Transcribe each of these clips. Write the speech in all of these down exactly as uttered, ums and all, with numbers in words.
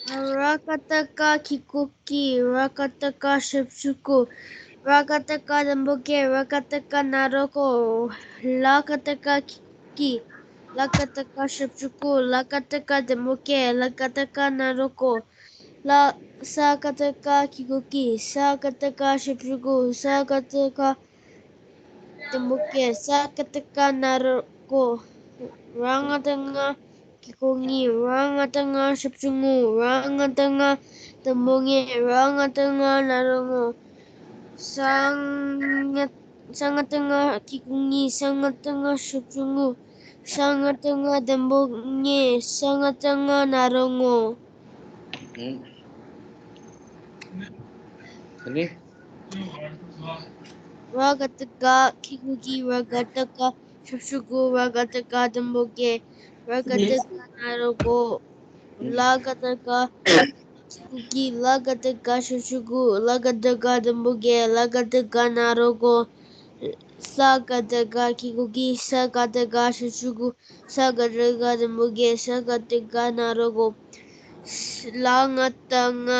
ར་ག་བཏགས་རྐ་གི་གུ་རྐྱི། ར་ག་བཏགས་རྐ་ཞབས་ཀྱུ་རྐུ། ར་ག་བཏགས་རྐ་བདུན་པོ་རྐྱེ། ར་ག་བཏགས་རྐ་ན་རོ་རྐོ། ལ་ག་བཏགས་རྐ་གི་གུ་རྐྱི། ལ་ག་བཏགས་རྐ་ཞབས་ཀྱུ་རྐུ། ལ་ག་བཏགས་རྐ་བདུན་པོ་རྐྱེ། ལ་ག་བཏགས་རྐ་ན་རོ་རྐོ། ལ། ས་ག་བཏགས་སྐ་གི་གུ་སྐྱི། ས་ག་བཏགས་སྐ་ཞབས་ཀྱུ་རྐུ། ས་ག་བཏགས་སྐ་བདུན་པོ་རྐྱེ། ས་ག་བཏགས་སྐ་ན་རོ་རྐོ། ར་ང་བཏགས་རྔ་གི་གུ་རྔི། ར་ང་བཏགས་རྔ་ཞབས་ཀྱུ་རྔུ། ར་ང་བཏགས་རྔ་བདུན་པོ་རྔེ། ར་ང་བཏགས་རྔ་ན་རོ་རྔོ། ས་ང་ས་ང་བཏགས་སྔ་གི་གུ་སྔི། ས་ང་བཏགས་སྔ་ཞབས་ཀྱུ་སྔུ། ས་ང་བཏགས་སྔ་བདུན་པོ་སྔེ། ས་ང་བཏགས་སྔ་ན་རོ་རྔོ། ཨུམ། ཨ་ནི། ར་ག་བཏགས་རྒ་གི་གུ་རྒྱི། ར་ག་བཏགས་རྒ་ཞབས་ཀྱུ་རྒུ། ར་ག་བཏགས་རྒ་བདུན་པོ་རྒྱེ། ར་ག་བཏགས་རྒ་ན་རོ་རྒོ། ལ་ག་བཏགས་རྒ་གི་གུ་རྒྱི། ལ་ག་བཏགས་རྒ་ཞབས་ཀྱུ་རྒུ། ལ་ག་བཏགས་རྒ་བདུན་པོ་རྒྱེ། ལ་ག་བཏགས་རྒ་ན་རོ་རྒོ། ས་ག་བཏགས་སྒ་གི་གུ་སྒྱི། ས་ག་བཏགས་སྒ་ཞབས་ཀྱུ་སྒུ། ས་ག་བཏགས་སྒ་བདུན་པོ་སྒྱེ། ས་ག་བཏགས་སྒ་ན་རོ་རྒོ། ལ་ང་བཏགས་ལྔ་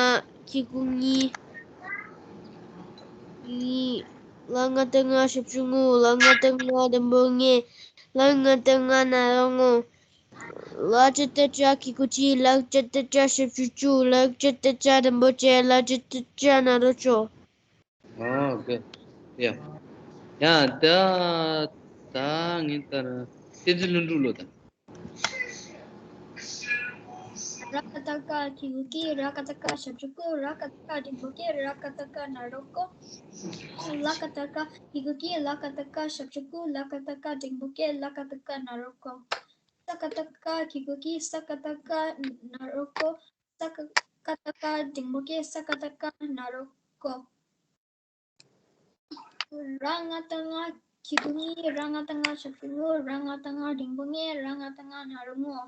གི་གུ་ལྔི། ལྔི། ལ་ང་བཏགས་ལྔ་ཞབས་ཀྱུ་ལྔུ། ལ་ང་བཏགས་ལྔ་བདུན་པོ་ལྔེ། ལ་ང་བཏགས་ལྔ་ན་རོ་ལྔོ། ལ་ཇ་བཏགས་ལྗ་གི་གུ་ལྗི། ལ་ཇ་བཏགས་ལྗ་ཞབས་ཀྱུ་ལྗུ། ལ་ཇ་བཏགས་ལྗ་བདུན་པོ་ལྗེ། ལ་ཇ་བཏགས་ལྗ་ན་རོ་ལྗོ། ཨོ་གྷུཌ། ཡ། ཡ་ད་ད་ངས་ལྟར་བསྟན་འཛིན་ལྷུན་གྲུབ་ལོ་དང་། ར་ག་བཏགས་རྒ་གི་གུ་རྒྱི། ར་ག་བཏགས་རྒ་ཞབས་ཀྱུ་རྒུ། ར་ག་བཏགས་རྒ་འགྲེང་བུ་རྒྱེ། ར་ག་བཏགས་རྒ་ན་རོ་རྒོ། ལ་ག་བཏགས་རྒ་གི་གུ་རྒྱི། ལ་ག་བཏགས་རྒ་ཞབས་ཀྱུ་རྒུ། ལ་ག་བཏགས་རྒ་འགྲེང་བུ་རྒྱེ། ལ་ག་བཏགས་རྒ་ན་རོ་རྒོ། ས་ག་བཏགས་སྐ་གི་གུ་སྐྱི། ས་ག་བཏགས་སྐ་ན་རོ་སྐོ། ས་ག་བཏགས་སྐ་འགྲེང་བུ་སྐེ། ས་ག་བཏགས་སྐ་ན་རོ་སྐོ། ར་ང་བཏགས་རྔ་གི་གུ་རྔི། ར་ང་བཏགས་རྔ་ཞབས་ཀྱུ་རྔུ། ར་ང་བཏགས་རྔ་འགྲེང་བུ་རྔེ། ར་ང་བཏགས་རྔ་ན་རོ་རྔོ།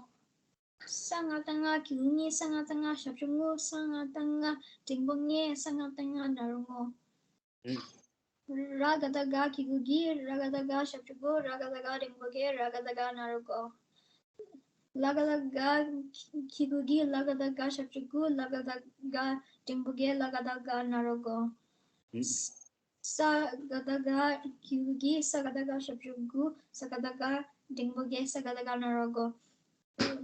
ས་ང་བཏགས་སྔ་གི་གུ་སྔི། ས་ང་བཏགས་སྔ་ཞབས་ཀྱུ་རྔུ། ས་ང་བཏགས་རྔ་འགྲེང་བུ་རྔེ། ས་ང་བཏགས་རྔ་ན་རོ་རྔོ། ར་ག་བཏགས་རྒ་གི་གུ་རྒྱི། ར་ག་བཏགས་རྒ་ཞབས་ཀྱུ་རྒུ། ར་ག་བཏགས་རྒ་འགྲེང་བུ་རྒེ། ར་ག་བཏགས་རྒ་ན་རོ་རྒོ། ལ་ག་བཏགས་ལྒ་གི་གུ་ལྒྱི། ལ་ག་བཏགས་ལྒ་ཞབས་ཀྱུ་རྒུ། ལ་ག་བཏགས་ལྒ་འགྲེང་བུ་རྒེ། ལ་ག་བཏགས་ལྒ་ན་རོ་རྒོ། ས་ག་བཏགས་སྒ་གི་གུ་སྒྱི། ས་ག་བཏགས་སྒ་ཞབས་ཀྱུ་རྒུ། ས་ག་བཏགས་སྒ་འགྲེང་བུ་རྒེ། ས་ག་བཏགས་སྒ་ན་རོ་རྒོ།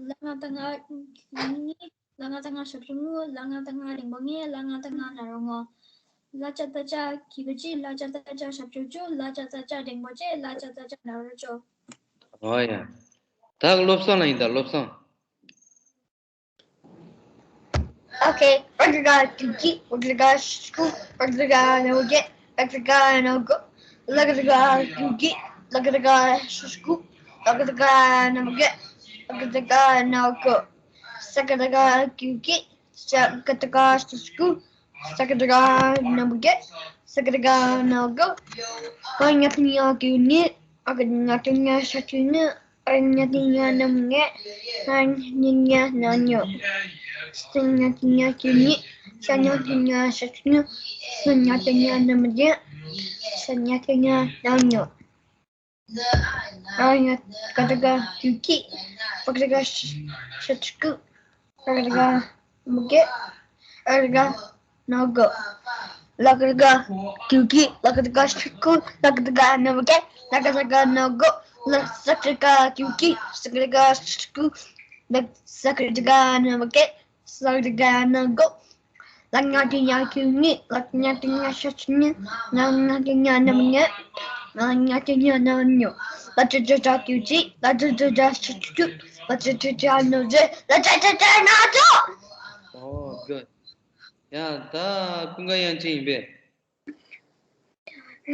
ལ་ང་བཏགས་ལྔ་གི་གུ་རྔི། ལ་ང་བཏགས་ལྔ་ཞབས་ཀྱུ་རྔུ། ལ་ང་བཏགས་ལྔ་འགྲེང་བུ་རྔེ། ལ་ང་བཏགས་ལྔ་ན་རོ་རྔོ། ལ་ཇ་བཏགས་ལྗ་གི་གུ་ལྗི། ལ་ཇ་བཏགས་ལྗ་ཞབས་ཀྱུ་ལྗུ། ལ་ཇ་བཏགས་ལྗ་འགྲེང་བུ་ལྗེ། ལ་ཇ་བཏགས་ལྗ་ན་རོ་ལྗོ། ཨོ་ཡ། ད་བློ་བཟང་ལ་ཡིན་ད་བློ་བཟང་། Okay. ར་ག་བཏགས་རྒ་གི་གུ་སྒྱི། ར་ག་བཏགས་རྒ་ཞབས་ཀྱུ་རྒུ། ར་ག་བཏགས་རྒ་འགྲེང་བུ་རྒེ། ར་ག་བཏགས་རྒ་ན་རོ་རྒོ། ལ་ག་བཏགས་ལྒ་གི་གུ་སྒྱི། ལ་ག་བཏགས་ལྒ་ཞབས་ཀྱུ་རྒུ། ལ་ག་བཏགས་ལྒ་འགྲེང་བུ་རྒེ། ལ་ག་བཏགས་ལྒ་ན་རོ་རྒོ། ས་ག་བཏགས་སྒ་གི་གུ་སྒྱི། ས་ག་བཏགས་སྒ་ཞབས་ཀྱུ་སྒུ། ས་ག་བཏགས་སྒ་འགྲེང་བུ་སྒེ། ས་ག་བཏགས་སྒ་ན་རོ་རྒོ། ར་ང་བཏགས་རྔ་གི་གུ་རྔི། ར་ག་བཏགས་རྔ་ཞབས་ཀྱུ་རྔུ། ར་ང་བཏགས་རྔ་འགྲེང་བུ་རྔེ། ར་ང་བཏགས་རྔ་ན་རོ་རྔོ། ས་ང་བཏགས་སྔ་གི་གུ་སྔྱི། ས་ང་བཏགས་སྔ་ཞབས་ཀྱུ་སྔུ། ས་ང་བཏགས་སྔ་འགྲེང་བུ་སྔེ། ས་ང་བཏགས་སྔ་ན་རོ་རྔོ། ར་ང་བཏགས་རྒ་གི་གུ་རྒྱི། ར་ག་བཏགས་རྒ་ཞབས་ཀྱུ་རྒུ། ར་ག་བཏགས་རྒ་འགྲེང་བུ་རྒེ། ར་ག་བཏགས་རྒ་ན་རོ་རྒོ། ལ་ག་བཏགས་ལྒ་གི་གུ་སྒྱི། ལ་ག་བཏགས་ལྒ་ཞབས་ཀྱུ་རྒུ། ལ་ག་བཏགས་ལྒ་འགྲེང་བུ་རྒེ། ལ་ག་བཏགས་རྒ་ན་རོ་རྒོ། ལ་ས་ག་བཏགས་རྒ་གི་གུ་སྒྱི། ས་ག་བཏགས་རྒ་ཞབས་ཀྱུ་རྒུ། ལ་ས་ག་བཏགས་རྒ་འགྲེང་བུ་རྒེ། ས་ག་བཏགས་རྒ་ན་རོ་རྒོ། ལ་ང་བཏགས་ལྔ་གི་གུ་ལྔི། ལ་ང་བཏགས་ལྔ་ཞབས་ཀྱུ་ལྔུ། ལ་ང་བཏགས་ལྔ་འགྲེང་བུ་ལྔེ། ལ་ང་བཏགས་ལྔ་ན་རོ་རྔོ། ལ་ཇ་བཏགས་ལྗ་གི་གུ་ལྗི། ལ་ཇ་བཏགས་ལྗ་ཞབས་ཀྱུ་ལྗུ། ལ་ཇ་བཏགས་ལྗ་ན་རོ་ལྗེ། ལ་ཇ་བཏགས་ལྗ་ན་རོ་ལྗོ། Oh, good. ཡ་ད་ཀུན་དགའ་དབྱངས་ཅན་ཡིན་པས།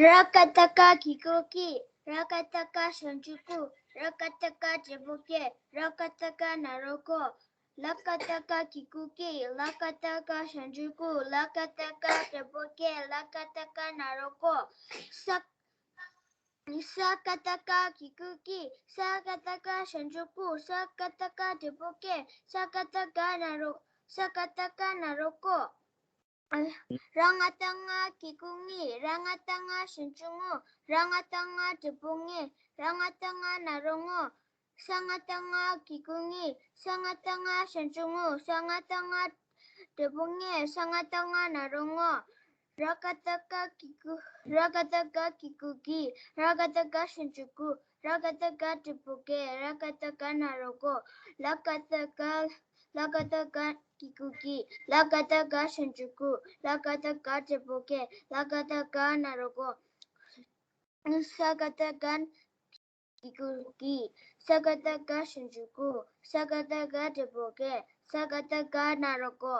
ར་ག་བཏགས་རྒ་གི་གུ་རྒྱི། ར་ག་བཏགས་རྒ་ཞབས་ཀྱུ་རྒུ། ར་ག་བཏགས་རྒ་འགྲེང་བུ་རྒེ། ར་ག་བཏགས་རྒ་ན་རོ་རྒོ། ལ་ག་བཏགས་ལྒ་གི་གུ་སྒྱི། ལ་ག་བཏགས་ལྒ་ཞབས་ཀྱུ་རྒུ། ལ་ག་བཏགས་ལྒ་འགྲེང་བུ་རྒེ། ལ་ག་བཏགས་ལྒ་ན་རོ་རྒོ། ས་ས་ག་བཏགས་སྐ་གི་གུ་སྐྱི། ས་ག་བཏགས་སྐ་ཞབས་ཀྱུ་སྐུ། ས་ག་བཏགས་སྐ་འགྲེང་བུ་སྐེ། ས་ག་བཏགས་སྐ་ན་རོ། ས་ག་བཏགས་སྐ་ན་རོ་སྐོ། ར་ང་བཏགས་རྔ་གི་གུ་རྔི། ར་ང་བཏགས་རྔ་ཞབས་ཀྱུ་རྔུ། ར་ང་བཏགས་རྔ་འགྲེང་བུ་རྔེ། ར་ང་བཏགས་རྔ་ན་རོ་རྔོ། ས་ང་བཏགས་རྔ་གི་གུ་རྔི། ས་ང་བཏགས་རྔ་ཞབས་ཀྱུ་རྔུ། ས་ང་བཏགས་རྔ་ འབྲས་བུ་ལྔས། ས་ང་བཏགས་སྔ་ན་རོ་སྔོ། ར་ག་བཏགས་རྒ་གི་གུ། ར་ག་བཏགས་རྒ་གི་གུ་གི། ར་ག་བཏགས་རྒ་ཞབས་ཀྱུ་གུ། ར་ག་བཏགས་རྒ་འབྲས་བུ་རྒས། ར་ག་བཏགས་རྒ་ན་རོ་རྒོ། ལ་ག་བཏགས་རྒ། ལ་ག་བཏགས་རྒ་གི་གུ་གི། ལ་ག་བཏགས་རྒ་ཞབས་ཀྱུ་གུ། ལ་ག་བཏགས་རྒ་འབྲས་བུ་རྒས། ལ་ག་བཏགས་རྒ་ན་རོ་རྒོ། ས་ག་བཏགས་སྒ་གི་གུ་གི། ས་ག་བཏགས་སྒ་ཞབས་ཀྱུ་སྒུ། ས་ག་བཏགས་སྒ་འབྲས་བུ་སྒས། ས་ག་བཏགས་སྒ་ན་རོ་སྒོ།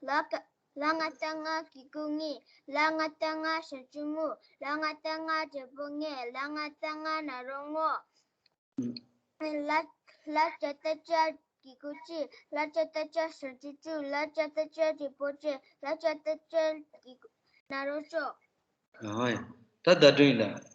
ལ་ག་ལ་ང་བཏགས་ལྔ་གི་གུ་ལྔི། ལ་ང་བཏགས་ལྔ་ཞབས་ཀྱུ་ལྔུ། ལ་ང་བཏགས་ལྔ་འབྲས་བུ་ལྔེ། ལ་ང་བཏགས་ལྔ་ན་རོ་ལྔོ། ལ་ལ་ཇ་བཏགས་ལྗ་གི་གུ་ལྗི། ལ་ཇ་བཏགས་ལྗ་ཞབས་ཀྱུ་ལྗུ། ལ་ཇ་བཏགས་ལྗ་འབྲས་བུ་ལྗེ། ལ་ཇ་བཏགས་ལྗ་གི་གུ་ན་རོ་ལྗོ། ཨ་ཡ། ད་བརྡ་སྤྲོད་ཡིན་ད།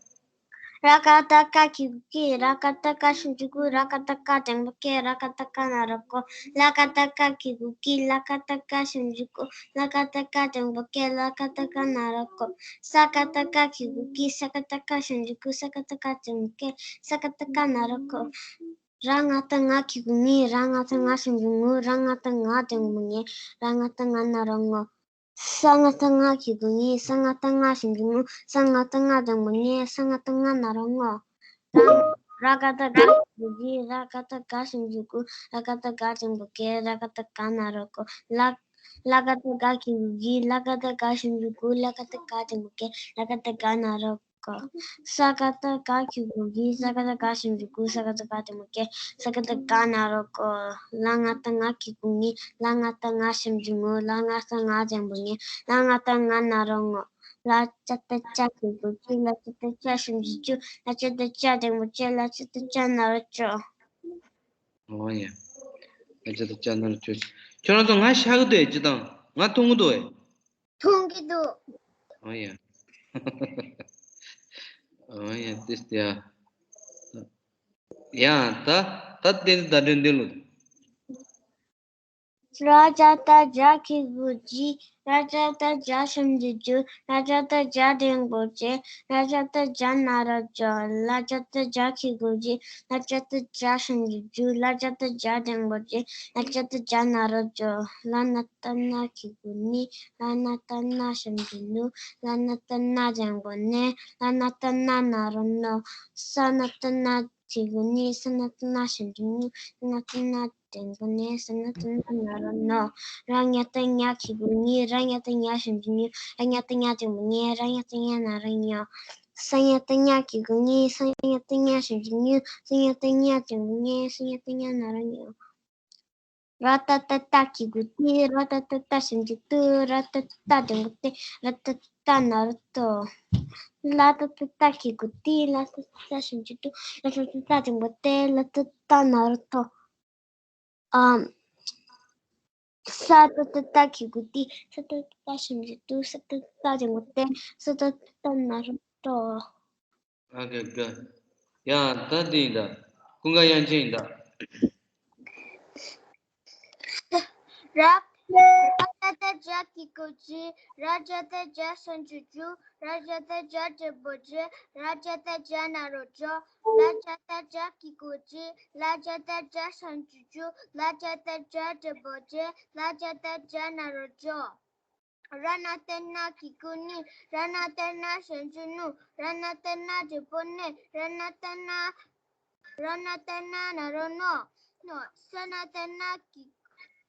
ར་ག་བཏགས་རྒ་གི་གུ་རྒི། ར་ག་བཏགས་རྒ་ཞབས་ཀྱུ་རྒུ། ར་ག་བཏགས་རྒ་འགྲེང་བུ་རྒེ། ར་ག་བཏགས་རྒ་ན་རོ་རྒོ། ལ་ག་བཏགས་ལྒ་གི་གུ་ལྒི། ལ་ག་བཏགས་ལྒ་ཞབས་ཀྱུ་ལྒུ། ལ་ག་བཏགས་རྒ་འགྲེང་བུ་རྒེ། ལ་ག་བཏགས་རྒ་ན་རོ་རྒོ། ས་ག་བཏགས་སྒ་གི་གུ་སྒི། ས་ག་བཏགས་སྒ་ཞབས་ཀྱུ་སྒུ། ས་ག་བཏགས་སྒ་འགྲེང་བུ་སྒེ། ས་ག་བཏགས་སྒ་ན་རོ་རྒོ། ར་ང་བཏགས་ང་གི་གུ་ངི། ར་ང་བཏགས་ང་ཞབས་ཀྱུ་ངུ། ར་ང་བཏགས་ང་འགྲེང་བུ་ངེ། ར་ང་བཏགས་ང་ན་རོ་ངོ། ས་ང་བཏགས་སྔ་གི་གུ་སྔི། ས་ང་བཏགས་སྔ་ཞབས་ཀྱུ་སྔུ། ས་ང་བཏགས་སྔ་འགྲེང་བུ་སྔེ། ས་ང་བཏགས་སྔ་ན་རོ་སྔོ། ར་ར་ག་བཏགས་རྒ་གི་གུ་རྒི། ར་ག་བཏགས་རྒ་ཞབས་ཀྱུ་རྒུ། ར་ག་བཏགས་རྒ་འགྲེང་བུ་རྒེ། ར་ག་བཏགས་རྒ་ན་རོ་རྒོ། ལ་ལ་ག་བཏགས་ལྒ་གི་གུ་ལྒི། ལ་ག་བཏགས་ལྒ་ཞབས་ཀྱུ་ལྒུ། ལ་ག་བཏགས་ལྒ་འགྲེང་བུ་ལྒེ། ལ་ག་བཏགས་ལྒ་ན་རོ་རྒོ། ས་ག་བཏགས་སྒ་གི་གུ་སྒི། ས་ག་བཏགས་སྒ་ཞབས་ཀྱུ་སྒུ། ས་ག་བཏགས་སྒ་འགྲེང་བུ་སྒེ། ས་ག་བཏགས་སྒ་ན་རོ་སྒོ། ལ་ང་བཏགས་ང་གི་གུ་ངི། ལ་ང་བཏགས་ང་ཞབས་ཀྱུ་ངུ། ལ་ང་བཏགས་ང་འགྲེང་བུ་ངེ། ལ་ང་བཏགས་ང་ན་རོ་སྔོ། ལ་ཇ་བཏགས་ལྗ་གི་གུ་ལྗི། ལ་ཇ་བཏགས་ལྗ་ཞབས་ཀྱུ་ལྗུ། ལ་ཇ་བཏགས་ལྗ་འགྲེང་བུ་ལྗེ། ལ་ཇ་བཏགས་ལྗ་ན་རོ་ལྗོ། ཨོ་ཡ། ལ་ཇ་བཏགས་ལྗ་ན་རོ་ལྗོ། ཁྱོད་རང་ཚོ་ང་ཤག་གི་འདུག་ཨེ། ཅི་དང་ང་མཐོང་གི་འདུག་ཨེ། མཐོང་གི་འདུག་ཨོ་ཡ། ཨོ་ཡ། ཏིས་ཏི་ཡ། ཡ། ད་ད་དེ་ནི་ད་དྲན་དེ་ལོ། ར་ཇ་བཏགས་རྗ་གི་གུ་རྗི། ར་ཇ་བཏགས་རྗ་ཞབས་ཀྱུ་རྒྱུ། ར་ཇ་བཏགས་རྗ་འགྲེང་བུ་རྗེ། ར་ཇ་བཏགས་རྗ་ན་རོ་རྒྱོ། ལ་ཇ་བཏགས་ལྗ་གི་གུ་ལྗི། ལ་ཇ་བཏགས་ལྗ་ཞབས་ཀྱུ་ལྗུ། ལ་ཇ་བཏགས་ལྗ་འགྲེང་བུ་ལྗེ། ལ་ཇ་བཏགས་ལྗ་ན་རོ་ལྗོ། ལ་ན་བཏགས་ན་གི་གུ་ནི། ལ་ན་བཏགས་ན་ཞབས་ཀྱུ་ནུ། ལ་ན་བཏགས་ན་འགྲེང་བུ་ནེ། ལ་ན་བཏགས་ན་ན་རོ་ནོ། ས་ན་བཏགས་ན་གི་གུ་སྣི། ས་ན་བཏགས་སྣ་ཞབས་ཀྱུ་སྣུ། ས་ན་བཏགས་སྣ་འགྲེང་བུ་སྣེ། ས་ན་བཏགས་སྣ་ན་རོ་སྣོ། ར་ཉ་བཏགས་ཉ་གི་གུ་སྙི། ར་ཉ་བཏགས་ཉ་ཞབས་ཀྱུ་སྙུ། ར་ཉ་བཏགས་ཉ་འགྲེང་བུ་སྙེ། ར་ཉ་བཏགས་ཉ་ན་རོ་སྙོ། ས་ཉ་བཏགས་སྙ་གི་གུ་སྙི། ས་ཉ་བཏགས་སྙ་ཞབས་ཀྱུ་སྙུ། ས་ཉ་བཏགས་སྙ་འགྲེང་བུ་སྙེ། ས་ཉ་བཏགས་སྙ་ན་རོ་སྙོ། ར་ཏ་བཏགས་རྟ་གི་གུ་རྟི། ར་ཏ་བཏགས་རྟ་ཞབས་ཀྱུ་རྟུ། ར་ཏ་བཏགས་རྟ་འགྲེང་བུ་རྟེ། ར་ཏ་བཏགས་རྟ་ན་རོ་རྟོ། ལ་ཏ་བཏགས་ལྟ་གི་གུ་ལྟི། ལ་ཏ་བཏགས་ལྟ་ཞབས་ཀྱུ་ལྟུ། ལ་ཏ་བཏགས་ལྟ་འགྲེང་བུ་ལྟེ། ལ་ཏ་བཏགས་ལྟ་ན་རོ་ལྟོ། ཨམ། ས་ཏ་བཏགས་སྟ་གི་གུ་སྟི། ས་ཏ་བཏགས་སྟ་ཞབས་ཀྱུ་སྟུ། ས་ཏ་བཏགས་སྟ་འགྲེང་བུ་སྟེ། ས་ཏ་བཏགས་སྟ་ན་རོ་སྟོ། ཨ་ཀེ་ག་ཡ་ད་འདི་ཡིན་ད། ཀུན་དགའ་དབྱངས་ཅན་ཡིན་ད། ར། ར་ཇ་བཏགས་རྗ་གི་གུ་རྗི། ར་ཇ་བཏགས་རྗ་ཞབས་ཀྱུ་རྒྱུ། ར་ཇ་བཏགས་རྗ་འགྲེང་བུ་རྗེ། ར་ཇ་བཏགས་རྗ་ན་རོ་རྒྱོ། ལ་ཇ་བཏགས་ལྗ་གི་གུ་རྗི། ལ་ཇ་བཏགས་ལྗ་ཞབས་ཀྱུ་རྒྱུ། ལ་ཇ་བཏགས་ལྗ་འགྲེང་བུ་རྗེ། ལ་ཇ་བཏགས་ལྗ་ན་རོ་རྒྱོ། ར་ན་བཏགས་རྣ་གི་གུ་རྣི། ར་ན་བཏགས་རྣ་ཞབས་ཀྱུ་རྣུ། ར་ན་བཏགས་རྣ་འགྲེང་བུ་རྣེ། ར་ན་བཏགས་རྣ། ར་ན་བཏགས་རྣ་ན་རོ་རྣོ། རྣོ། ས་ན་བཏགས་སྣ་གི།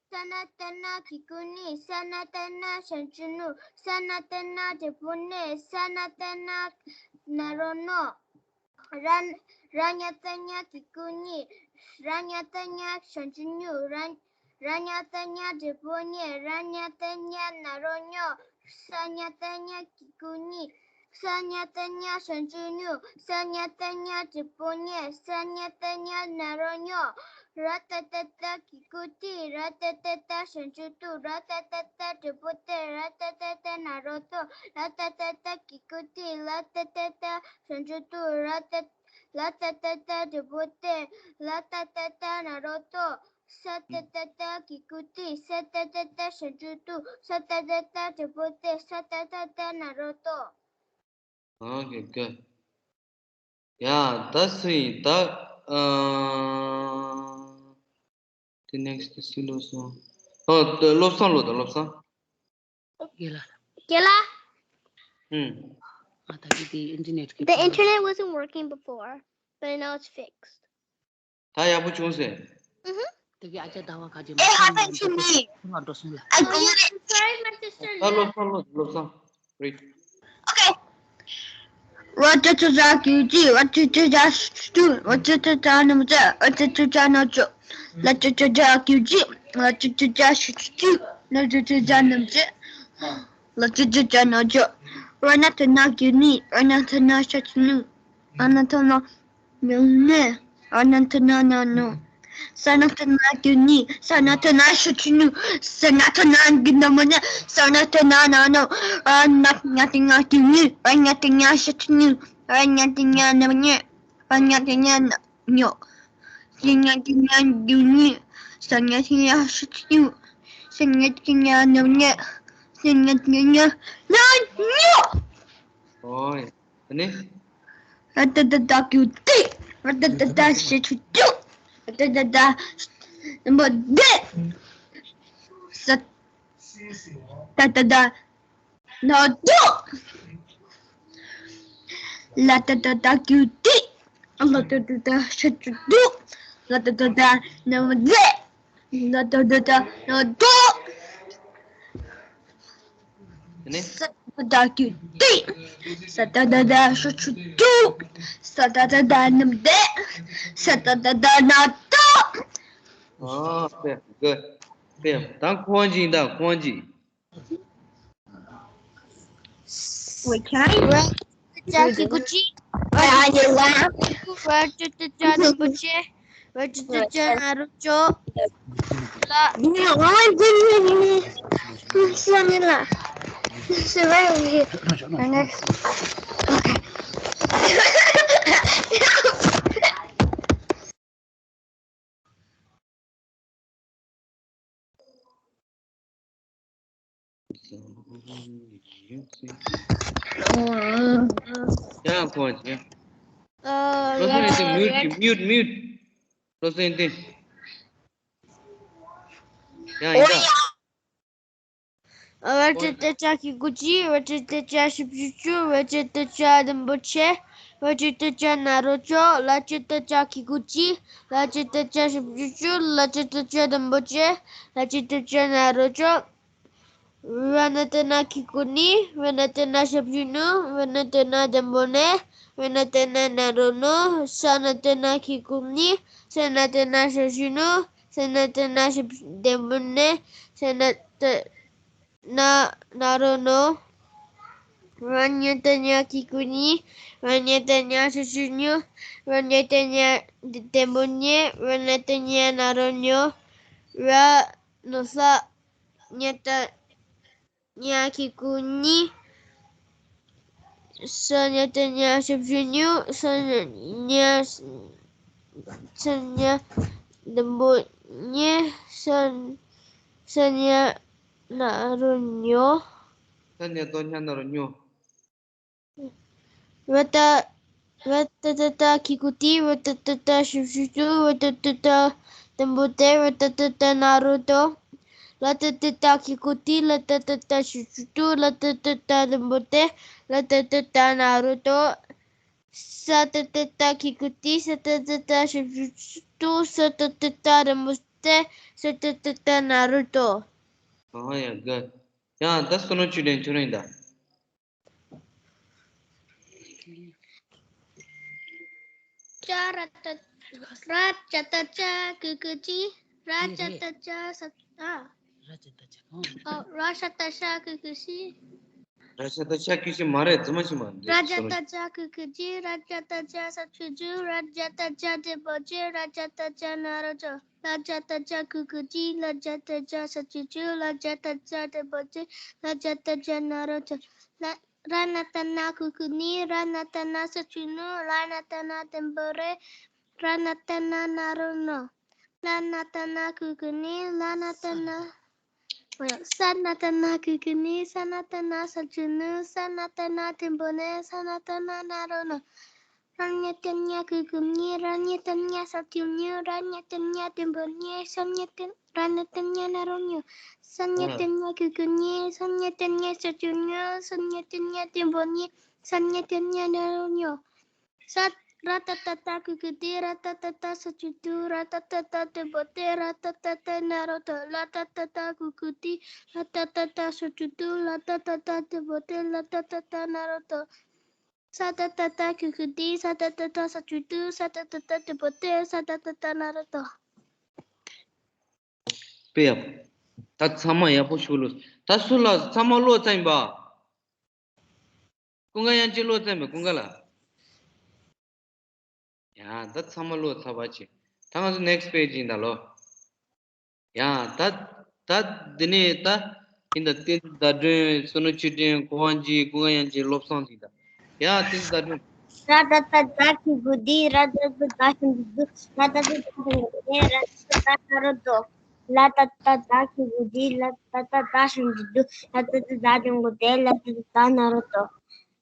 ས་ན་བཏགས་སྣ་གི་གུ་རྣི། ས་ན་བཏགས་སྣ་ཞབས་ཀྱུ་རྣུ། ས་ན་བཏགས་སྣ་འགྲེང་བུ་རྣེ། ས་ན་བཏགས་སྣ་ན་རོ་རྣོ། ར། ར་ཉ་བཏགས་ཉ་གི་གུ་ཉི། ར་ཉ་བཏགས་ཉ་ཞབས་ཀྱུ་ཉུ། ར། ར་ཉ་བཏགས་ཉ་འགྲེང་བུ་ཉེ། ར་ཉ་བཏགས་ཉ་ན་རོ་ཉོ། ས་ཉ་བཏགས་ཉ་གི་གུ་ཉི། ས་ཉ་བཏགས་ཉ་ཞབས་ཀྱུ་ཉུ། ས་ཉ་བཏགས་ཉ་འགྲེང་བུ་ཉེ། ས་ཉ་བཏགས་ཉ་ན་རོ་ཉོ། ར་ཏ་བཏགས་རྟ་གི་གུ་རྟི། ར་ཏ་བཏགས་རྟ་ཞབས་ཀྱུ་རྟུ། ར་ཏ་བཏགས་རྟ་འགྲེང་བུ་རྟེ། ར་ཏ་བཏགས་རྟ་ན་རོ་རྟོ། ལ་ཏ་བཏགས་ལྟ་གི་གུ་ལྟི། ལ་ཏ་བཏགས་ལྟ་ཞབས་ཀྱུ་ལྟུ། ར་ཏ། ལ་ཏ་བཏགས་ལྟ་འགྲེང་བུ་ལྟེ། ལ་ཏ་བཏགས་ལྟ་ན་རོ་ལྟོ། ས་ཏ་བཏགས་ལྟ་གི་གུ་ལྟི། ས་ཏ་བཏགས་ལྟ་ཞབས་ཀྱུ་ལྟུ། ས་ཏ་བཏགས་ལྟ་འགྲེང་བུ་ལྟེ། ས་ཏ་བཏགས་ལྟ་ན་རོ་ལྟོ། ཨོ་ཀེ་ག་ཡ་ད་སུ་ཡིན་ད། ཨ། དེ་ནེག་སི་ཊི་སུ་ལོ་སོང་། ཨོ། བློ་བཟང་ལོ་དང་བློ་བཟང་། དགེ་ལ། དགེ་ལ། ཨུམ། ཨ་ད་གི་དེ་ཨིན་ཊར་ནེཊ་གི། The internet wasn't working before, but now it's fixed. ད་ཡག་པོ་བྱུང་ཟེར། ཨུ་ཧུ། དེ་གི་ཨ་ཅག་ཟླ་བ་ཁ་ཅན་It happened to me. ཁོ་ལ་འགྲོ་སོང་ལ། I ཁོ་ལ། ཁོ་ལ་འགྲོ་སོང་ལ། I'm sorry, my sister. ད་བློ་བཟང་བློ་བཟང་། Read. Okay. ར་ཅ་ཅ་ཅ་ཀུ་ཅི། ར་ཅ་ཅ་ཅ་ཤ་ཅུ་ཅུ། ར་ཅ་ཅ་ཅ་ནུ་ཅ། ར་ཅ་ཅ་ཅ་ན་ཅོ། ལ་ཅ་ཅ་ཅ་ཀུ་ཅི། ལ་ཅ་ཅ་ཅ་ཤ་ཅུ་ཅུ། ལ་ཅ་ཅ་ཅ་ནུ་ཅ། ལ་ཅ་ཅ་ཅ་ན་ཅོ། ར་ན་ཏ་ན་ཀུ་ནི། ར་ན་ཏ་ན་ཤ་ཅུ་ནུ། ར་ན་ཏ་ན། ཉུང་ནས། ཨ་ན་ཏ་ན་ན་ནོ། ས་ན་ཏ་ན་ཀུ་ནི། ས་ན་ཏ་ན་ཤ་ཅུ་ཉུ། ས་ན་ཏ་ན་གི་ན་མོ་ནེ། ས་ན་ཏ་ན་ན་ནོ། ཨ་ན་ན་ཏ་ན་ཀུ་ནི། ཨ་ན་ཏ་ན་ཤ་ཅུ་ཉུ། ཨ་ན་ཏ་ན་ན་མོ་ནེ། ཨ་ན་ཏ་ན་ན་ཉོ། ས་ན་ཏ་ན་ཀུ་ནི། ས་ན་ཏ་ན་ཤ་ཅུ་ཉུ། ས་ན་ཏ་ན་ན་མོ་ནེ། ས་ན་ཏ་ན་ན་ཉོ། ཨོ་ཡ། ཨ་ནི། ར་ཏ་ཏ་ཏ་ཀུ་ཏི། ར་ཏ་ཏ་ཏ་ཤ་ཅུ་ཅུ། ར་ཏ་ཏ་ཏ་མོ་དེ། ས་ཏ་ཏ་ཏ་ན་ཏོ། ལ་ཏ་ཏ་ཏ་ཀུ་ཏི། ལ་ཏ་ཏ་ཏ་ཤ་ཅུ་ཅུ། ལ་ཏ་ཏ་ཏ་ན་མོ་དེ། ལ་ཏ་ཏ་ཏ་ན་ཏོ། ཨ་ནི། ས་ཏ་ཏ་ཀུ་ཏི། ས་ཏ་ཏ་ཏ་ཤ་ཅུ་ཅུ། ས་ཏ་ཏ་ཏ་ནམ་དེ། ས་ཏ་ཏ་ཏ་ན་ཏོ། ཨོ། ཨོ་ཀེ། གུཌ། ཨོ་ཀེ། ད་ཁོང་ཅིག་ད་ཁོང་ཅིག We can. ར་ཅ་ཅ་ཀུ་ཅི། ར་ཅ་ཅ་ཀུ་ཅི། ར་ཅ་ཅ་ཅ་རིན་པོ་ཆེ། ར་ཅ་ཅ་ཅ་ན་རོ་ཅོ། ལ། ཡང་ཁོང་ཅི། ཨ། བློ་བཟང་ཡིན་ཏེ། མིའུཊ་གྱིས། མིའུཊ། མིའུཊ། བློ་བཟང་ཡིན་ཏེ། ཡང་ཡིན་ད། ར་ཅ་ཏ་ཅ་ཀུ་ཅི། ར་ཅ་ཏ་ཅ་ཤ་ཅུ་ཅུ། ར་ཅ་ཏ་ཅ་རིན་པོ་ཆེ། ར་ཅ་ཏ་ཅ་ན་རོ་ཅོ། ལ་ཅ་ཏ་ཅ་ཀུ་ཅི། ལ་ཅ་ཏ་ཅ་ཤ་ཅུ་ཅུ། ལ་ཅ་ཏ་ཅ་རིན་པོ་ཆེ། ལ་ཅ་ཏ་ཅ་ན་རོ་ཅོ། ར་ན་ཏ་ན་ཀུ་ནི། ར་ན་ཏ་ན་ཤ་ཅུ་ཉུ། ར་ན་ཏ་ན་དེ་མོ་ནེ། ར་ན་ཏ་ན་ན་རོ་ནོ། ས་ན་ཏ་ན་ཀུ་ནི། ས་ན་ཏ་ན་ཤ་ཅུ་ཉུ། ས་ན་ཏ་ན་ཤ་དེ་མོ་ནེ། ས་ན་ཏ་ན་ན་རོ་ནོ། ར་ཉ་ཏ་ཉ་ཀུ་ནི། ར་ཉ་ཏ་ཉ་ཤ་ཅུ་ཉུ། ར་ཉ་ཏ་ཉ་དེ་མོ་ཉེ། ར་ན་ཏ་ཉ་ན་རོ་ཉོ། ར་ནོ་ས་ཉ་ཏ་ཉ་ཀུ་ནི། ས་ཉ་ཏ་ཉ་ཤ་ཅུ་ཉུ། ས་ཉ་ས་ཉ་དེ་མོ་ཉེ། ས་ས་ཉ་ན་རོ་ཉོ། ས་ཉ་ཏ་ཉ་ན་རོ་ཉོ། ར་ཏ་ར་ཏ་ཏ་ཏ་ཀུ་ཏི། ར་ཏ་ཏ་ཏ་ཤ་ཅུ་ཅུ། ར་ཏ་ཏ་ཏ་དེ་མོ་དེ། ར་ཏ་ཏ་ཏ་ན་རོ་ཏོ། ལ་ཏ་ཏ་ཏ་ཀུ་ཏི། ལ་ཏ་ཏ་ཏ་ཤ་ཅུ་ཅུ། ལ་ཏ་ཏ་ཏ་དེ་མོ་དེ། ལ་ཏ་ཏ་ཏ་ན་རོ་ཏོ། ས་ཏ་ཏ་ཏ་ཀུ་ཏི། ས་ཏ་ཏ་ཏ་ཤ་ཅུ་ཅུ། ས་ཏ་ཏ་ཏ་དེ་མོ་དེ། ས་ཏ་ཏ་ཏ་ན་རོ་ཏོ། ཨ་ཡ་ག་ཡང་ད་སོ་ནོ་ཆུ་ལེན་ཆུ་རིང་ད། ཅ་ར་ཏ་ར་ཅ་ཏ་ཅ་ཀུ་ཀུ་ཅི། ར་ཅ་ཏ་ཅ་ས་ཨ། ར་ཅ་ཏ་ཅ་ཨོ། ར་ཤ་ཏ་ཤ་ཀུ་ཀུ་ཤི། ར་ཤ་ཏ་ཤ་ཀུ་ཤི་མ་རེད། རྫུན་མ་ཤི་མ་རེད། ར་ཅ་ཏ་ཅ་ཀུ་ཀུ་ཅི། ར་ཅ་ཏ་ཅ་ས་ཆུ་ཅུ། ར་ཅ་ཏ་ཅ་དེ་པོ་ཅི། ར་ཅ་ཏ་ཅ་ན་རོ་ཅོ། ལ་ཅ་ཏ་ཅ་ཀུ་ཀུ་ཅི། ལ་ཅ་ཏ་ཅ་ས་ཆུ་ཅུ། ལ་ཅ་ཏ་ཅ་དེ་པོ་ཅི། ལ་ཅ་ཏ་ཅ་ན་རོ་ཅོ། ལ། ར་ན་ཏ་ན་ཀུ་ཀུ་ནི། ར་ན་ཏ་ན་ས་ཆུ་ནུ། ལ་ན་ཏ་ན་དེ་མོ་རེ། ར་ན་ཏ་ན་ན་རོ་ནོ། ལ་ན་ཏ་ན་ཀུ་ཀུ་ནི། ལ་ན་ཏ་ན། ས་ན་ཏ་ན་ཀུ་ཀུ་ནི། ས་ན་ཏ་ན་ས་ཆུ་ནུ། ས་ན་ཏ་ན་དེ་མོ་ནེ། ས་ན་ཏ་ན་ན་རོ་ནོ། ར་ཉ་བཏགས་རྙ་གི་གུ་རྙེད། ར་ཉ་བཏགས་རྙ་ས་བཅུ་རྙོད། ར་ཉ་བཏགས་རྙ་དེ་པོ་རྙེད། ས་ཉ་བཏགས་ར་ཉ་བཏགས་རྙ་ན་རོ་རྙོ། ས་ཉ་བཏགས་རྙ་གི་གུ་རྙེད། ས་ཉ་བཏགས་རྙ་ས་བཅུ་རྙོད། ས་ཉ་བཏགས་རྙ་དེ་པོ་རྙེད། ས་ཉ་བཏགས་རྙ་ན་རོ་རྙོ། ས། ར་ཏ་བཏགས་རྟ་གི་གུ་རྟི། ར་ཏ་བཏགས་རྟ་ས་བཅུ་རྟུ། ར་ཏ་བཏགས་རྟ་དེ་པོ་རྟེ། ར་ཏ་བཏགས་རྟ་ན་རོ་རྟོ། ལ་ཏ་བཏགས་ལྟ་གི་གུ་ལྟི། ལ་ཏ་བཏགས་ལྟ་ས་བཅུ་ལྟུ། ལ་ཏ་བཏགས་ལྟ་དེ་པོ་ལྟེ། ལ་ཏ་བཏགས་ལྟ་ན་རོ་ལྟོ། ས་ཏ་བཏགས་སྟ་གི་གུ་ལྟི། ས་ཏ་བཏགས་ལྟ་ས་བཅུ་ལྟུ། ས་ཏ་བཏགས་ལྟ་དེ་པོ་ལྟེ། ས་ཏ་བཏགས་ལྟ་ན་རོ་ལྟོ། དཔེ་ཡག་པོ། ད་ཚང་མ་ཡག་པོ་ཞུ་ལོ། ད་སུ་ལ་ཚང་མ་ཀློག་ཚར་ཡིན་པ། ཀུན་དགའ་དབྱངས་ཅན་ཀློག་ཚར་ཡིན་པ། ཀུན་དགའ་ལགས། ཡ། ད་ཚང་མ་ཀློག་ཚར་བ་ཅིག་ད་ང་ཚོ་next page ཡིན་ད་ལོ། ཡ། ད་ད་འདི་ནས་ད་ཡིན་ད། བསྟན་འཛིན་ཟླ་སྒྲོན། བསོད་ནམས་ཆོས་སྒྲོན། གོ་དབང་སྦྱིན། ཀུན་དགའ་དབྱངས་ཅན། བློ་བཟང་ཡིན་ད། ཡ། བསྟན་འཛིན་ཟླ་སྒྲོན། ར་ཏ་བཏགས་རྡ་གི་གུ་རྡི། ར་ཏ་བཏགས་རྡ་ཞབས་ཀྱུ་རྡུ། ལ་ཏ་བཏགས་རྡ་དེ་པོ་ལྟེ། ར་ཏ་བཏགས་རྡ་ན་རོ་རྡོ། ལ་ཏ་བཏགས་རྡ་གི་གུ་རྡི། ལ་ཏ་བཏགས་རྡ་ཞབས་ཀྱུ་རྡུ། ལ་ཏ་བཏགས་རྡ་དེ་པོ་ལྟེ། ལ་ཏ་བཏགས་རྡ་ན་རོ་རྡོ།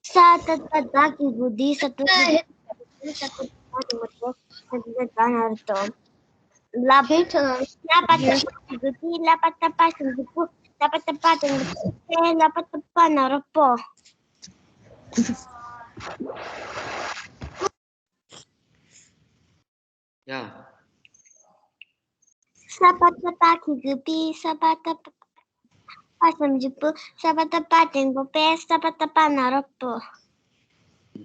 ས་ཏ་བཏགས་སྡ་གི་གུ་སྡི། ས་ཏ་བཏགས་སྡ་གི་གུ་སྡི། ས་ཏ་བཏགས་སྡ་གི་གུ་སྡི། ས་ཏ་བཏགས་སྡ་ན་རོ་སྡོ། ལ། ལ་པ་བཏགས་པ་གི་གུ་སྡི། ལ་པ་བཏགས་པ་ཞབས་ཀྱུ་པུ། ལ་པ་བཏགས་པ་གི་གུ་སྡི། ལ་པ་བཏགས་པ་ན་རོ་པོ། ཡ། ས་པ་བཏགས་པ་གི་གུ་པི། ས་པ་བཏགས་པ་ཞབས་ཀྱུ་པུ། ས་པ་བཏགས་པ་དེ་པོ་པེ། ས་པ་བཏགས་པ་ན་རོ་པོ།